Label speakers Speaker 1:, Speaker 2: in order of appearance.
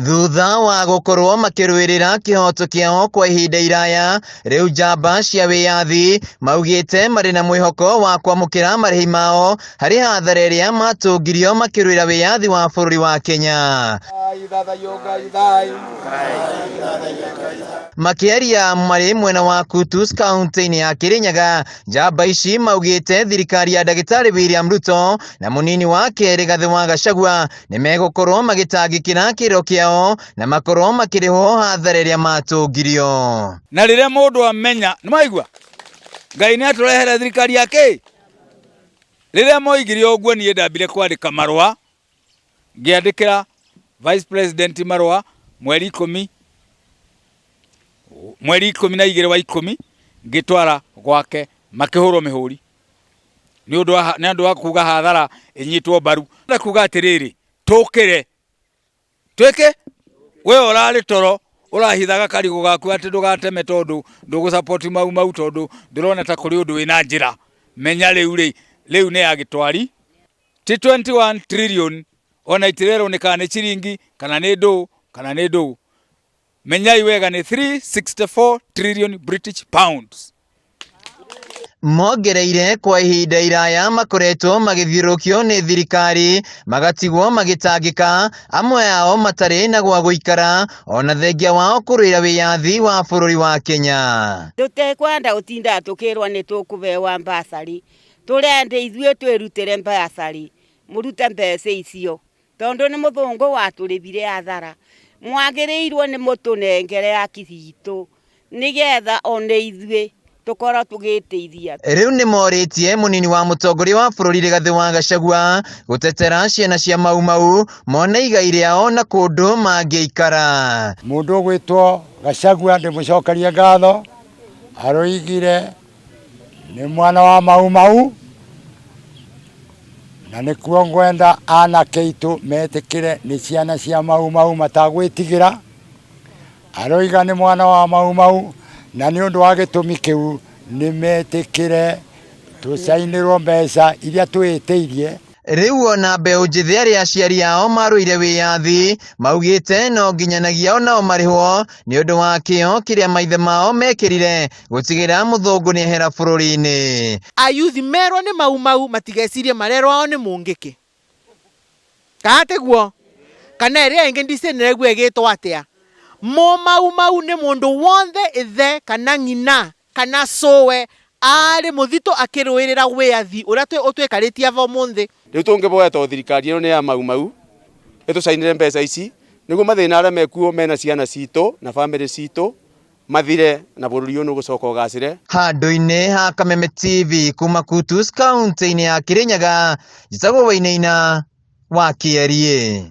Speaker 1: Thutha wa gũkorwo makĩrũĩrĩra kĩhoto kĩao kwa ihinda iraya, rĩu njamba cia wĩyathi maugĩte marĩ na mwĩhoko wa kwamũkĩra marĩhi mao harĩ hathara ĩrĩa matũngirio makĩrũĩra wĩyathi wa bũrũri wa Kenya. Makĩaria marĩ mwena wa Kutus kaunti-inĩ ya Kirinyaga, njamba ici maugĩte thirikari ya ndagĩtarĩ William Ruto na mũnini wake Rigathĩ wa Gachagua nĩ megũkorwo magĩtangĩkĩra kĩrĩro kĩao na makorwo makĩrĩhwo hathara ĩrĩa matũngirio.
Speaker 2: Na rĩrĩa mũndũ amenya, nĩ mwaigua? Ngai nĩ atũrehere thirikari ya kĩ? Rĩrĩa moigire ũguo niĩ ndambire kwandĩka marũa, ngĩandĩkĩra vice president marũa mweri ikũmi, mweri 12 wa ikũmi, ngĩtwara gwake makĩhũrwo mĩhũri. Nĩ ũndũ wa, nĩ ũndũ wa kuga hathara ĩnyitwo mbaru. Na kuga atĩrĩrĩ, tũkĩre twĩke we ũrarĩ toro ũrahithaga karigũ gaku atĩ ndũgateme tondũ ndũgũ support mau mau tondũ ndũrona ta kũrĩ ũndũ wĩna njĩra. Menya rĩu rĩ, rĩu nĩ ya gĩtwari ti 21 trillion ona itirerwo nĩ kana nĩ ciringi kana nĩ ndũ kana nĩ ndũ. Menyai wega nĩ 364 trillion British pounds.
Speaker 1: Mongereire kwa ihinda iraya makoretwo magĩthiũrũrũkio nĩ thirikari magatigwo magĩtangĩka, amwe ao matarĩ na gwa gũikara ona thengia wao kũrũĩra wĩyathi wa bũrũri wa Kenya.
Speaker 3: Tũtikwenda gũtinda tũkĩrwo nĩ tũkũbewa mbacarĩ, tũrenda ithuĩ twĩrutĩre mbacarĩ, mũrute mbeca icio. Tondũ nĩ mũthũngũ watũrĩhire hathara, mwagĩrĩirwo nĩ mũtũnengere haki citũ nĩgetha ona ithuĩ tũkorwo tũgĩteithia.
Speaker 1: Rĩu nĩ morĩtie mũnini wa mũtongoria wa bũrũri Rigathĩ wa Gachagua gũtetera ciana cia Mau Mau mone igai rĩao na kũndũ mangĩikara.
Speaker 4: Mũndũ ũgwĩtwo Gachagua ndĩmũcokerie ngatho, aroigire nĩ mwana wa Mau Mau na nĩkuo ngwenda anake aitũ metĩkĩre nĩ ciana cia Mau Mau matagwĩtigĩra. Aroiga nĩ mwana wa Mau Mau na nĩ ũndũ wa gĩtũmi kĩu nĩ metĩkĩre tũcainĩrwo mbeca iria twĩtĩirie.
Speaker 1: Rĩu ona mbeũ njĩthĩ arĩa aciari ao marũire wĩyathi maugĩte no nginyanagia onao marĩhwo nĩ ũndũ wa kĩo kĩrĩa maithe mao mekĩrire gũtigĩrĩra mũthũngũ nĩehera bũrũri-inĩ.
Speaker 5: Ayuthi merwo nĩ Mau Mau matigecirie marerwo ao nĩ Mũngĩkĩ. Kana tiguo? Kana ĩrĩa ĩngĩ ndicĩ nĩraigua ĩgĩtwo atĩa. Mũ Mau Mau nĩ mũndũ wonthe ĩthe kana ng'ina kana cũwe aarĩ mũthitũ akĩrũĩrĩra wĩathi ũrĩa ũtwĩkarĩtie ava ũmũnthĩ.
Speaker 6: Rĩu tũngĩboya to thirikari ĩno nĩ ya Mau Mau ĩtũcainĩre mbeca ici nĩguo mathĩna arĩa mekuo mena ciana citũ na bamĩrĩ citũ mathire na bũrũri ũyũ nĩ ũgũcoka ũgacĩre.
Speaker 1: Handũ-inĩ ha Kameme TV kuma Kutus kaunti-inĩ ya Kirinyaga, njĩtagwo Wainaina wa Kĩeriĩ.